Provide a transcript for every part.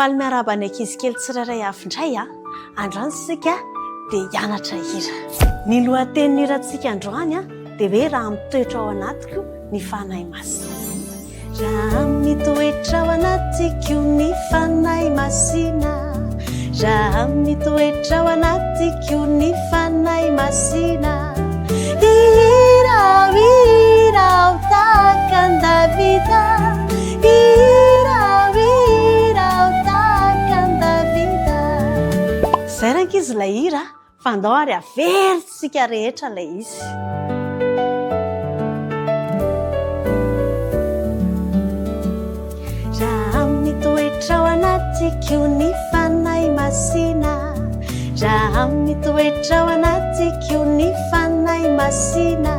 Faly miarahaba ny ankizy kely tsirairay avy indray a! Androany isika dia hianatra hira. Ny lohatenin'ny hirantsika androany dia hoe Raha mitoetra ao anatiko ny Fanahy Masina. Raha mitoetra ao anatiko ny Fanahy Masina, Raha mitoetra ao anatiko ny Fanahy Masina, Hihira aho, hihira aho tahaka an'i Davida, Hihira aho, hihira aho tahaka an'i Davida. Izay rankizy ilay hira fa andao ary averintsika rehetra ilay izy. Raha mitoetra ao anatiko ny Fanahy Masina, Raha mitoetra ao anatiko ny Fanahy Masina,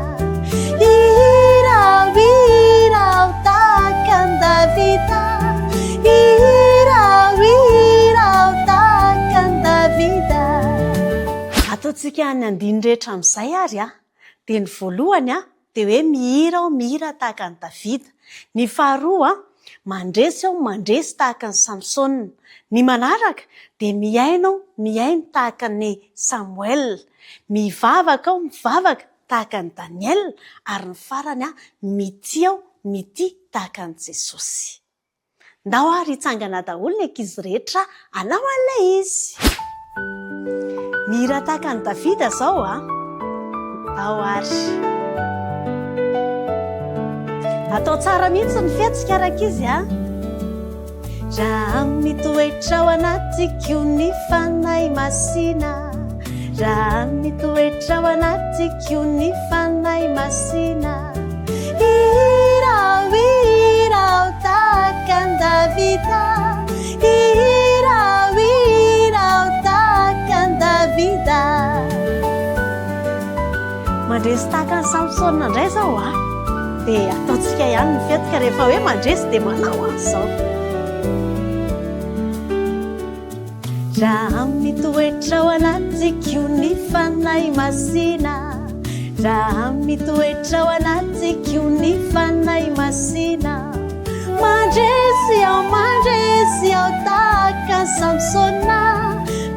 Hihira aho, hihira aho tahaka an'i Davida, Hihira aho, hihira aho tahaka an'i Davida. Ataontsika ny andininy rehetra amin'izay ary a! Dia ny voalohany a, dia hoe mihira aho, mihira tahaka an'i Davida. Ny faharoa a, mandresy aho, mandresy tahaka an'i Samsona. Ny manaraka dia mihaino aho, mihaino tahaka an'i Samoela. Mivavaka aho, mivavaka tahaka an'i Daniela. Ary ny farany a, mitia aho, mitia tahaka an'i Jesosy. Ndao ary hitsangana daholo ny ankizy rehetra hanao an'ilay izy. Mihira tahaka an'i Davida izao a! Ndao ary. Atao tsara mihitsy ny fihetsika rankizy a! Raha mitoetra ao anatiko ny Fanahy Masina, Raha mitoetra ao anatiko ny Fanahy Masina, Hihira aho, hihira aho tahaka an'i Davida, Hihira aho, hihira aho tahaka an'i Davida. Mandresy tahaka an'i Samsona indray izao a! Dia ataontsika ihany ny fety ka rehefa hoe mandresy dia manao an'izao. Raha mitoetra ao anatiko ny Fanahy Masina, Raha mitoetra ao anatiko ny Fanahy Masina, Mandresy aho, mandresy aho tahaka an'i Samsona,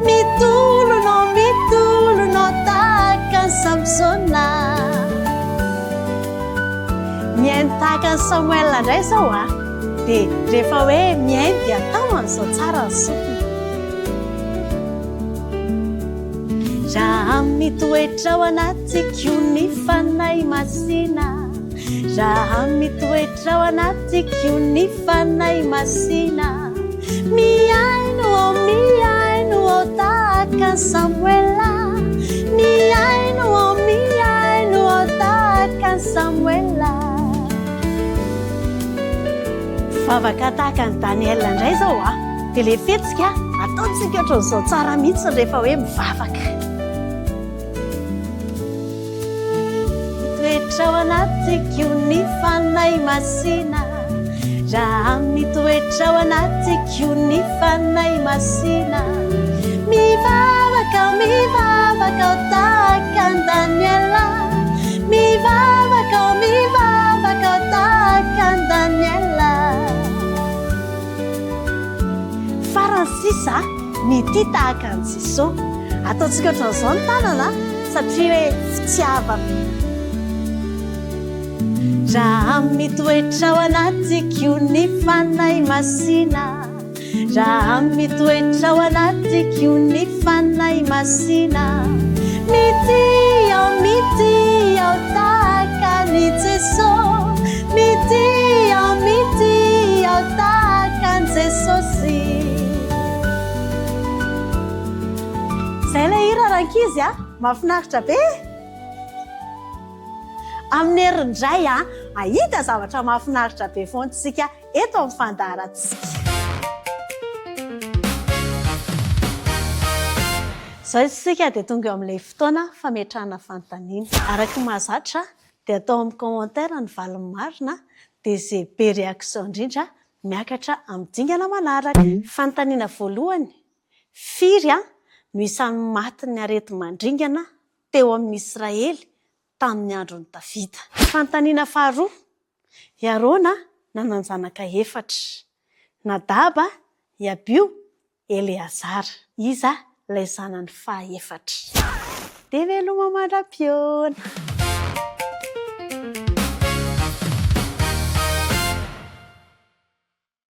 Mitolona aho, mitolona aho tahaka an'i Samsona. Mihaino tahaka an'i Samoela indray izao a! Dia rehefa hoe mihaino dia atao amin'izao tsara ny sofina. Raha mitoetra ao anatiko ny Fanahy Masina, Raha mitoetra ao anatiko ny Fanahy Masina, Mihaino aho, mihaino aho tahaka an'i Samoela, Mihaino aho, mihaino aho tahaka an'i Samoela. Vavaka tahaka an'i Daniel indray izao a! Dia ilay fihetsika ataontsika ohatran'izao tsara mihitsy rehefa hoe mivavaka. Mitoetra ao anatiko ny Fanahy Masina, raha mitoetra ao anatiko ny Fanahy Masina. Mivavaka aho, mivavaka aho tahaka an'i Daniela. Mivavaka aho, mivavaka aho tahaka an'i Daniela. Farany sisa, mitia tahaka an'i Jesoa. Ataontsika ohatran'izao ny tanana satria hoe fitiavana. Raha mitoetra ao anatiko ny Fanahy Masina. Raha mitoetra ao anatiko ny Fanahy Masina, mitia aho, mitia aho tahaka an'i Jeso, mitia aho, mitia aho tahaka an'i Jesosy. Izay ilay hira rankizy a! Mahafinaritra be e! Amin'ny heriny indray a, hahita zavatra mahafinaritra be foana isika eto amin'ny fandaharantsika. Izao isika dia tonga eo amin'ilay fotoana fametrahana fanontaniana. Araka ny mahazatra dia atao amin'ny commentaire ny valiny marina dia izay be réaction indrindra miakatra amin'ny dingana manaraka. Fanontaniana voalohany, firy no isan'ny matin'ny areti-mandringana teo amin'ny Israely tamin'ny andron'i Davida? Fanontaniana faharoa, I Arona nanan-janaka efatra, Nadaba, i Abio Eleazara. Iza? Ilay zanany fahaefatra. Dia veloma mandra-pihaona.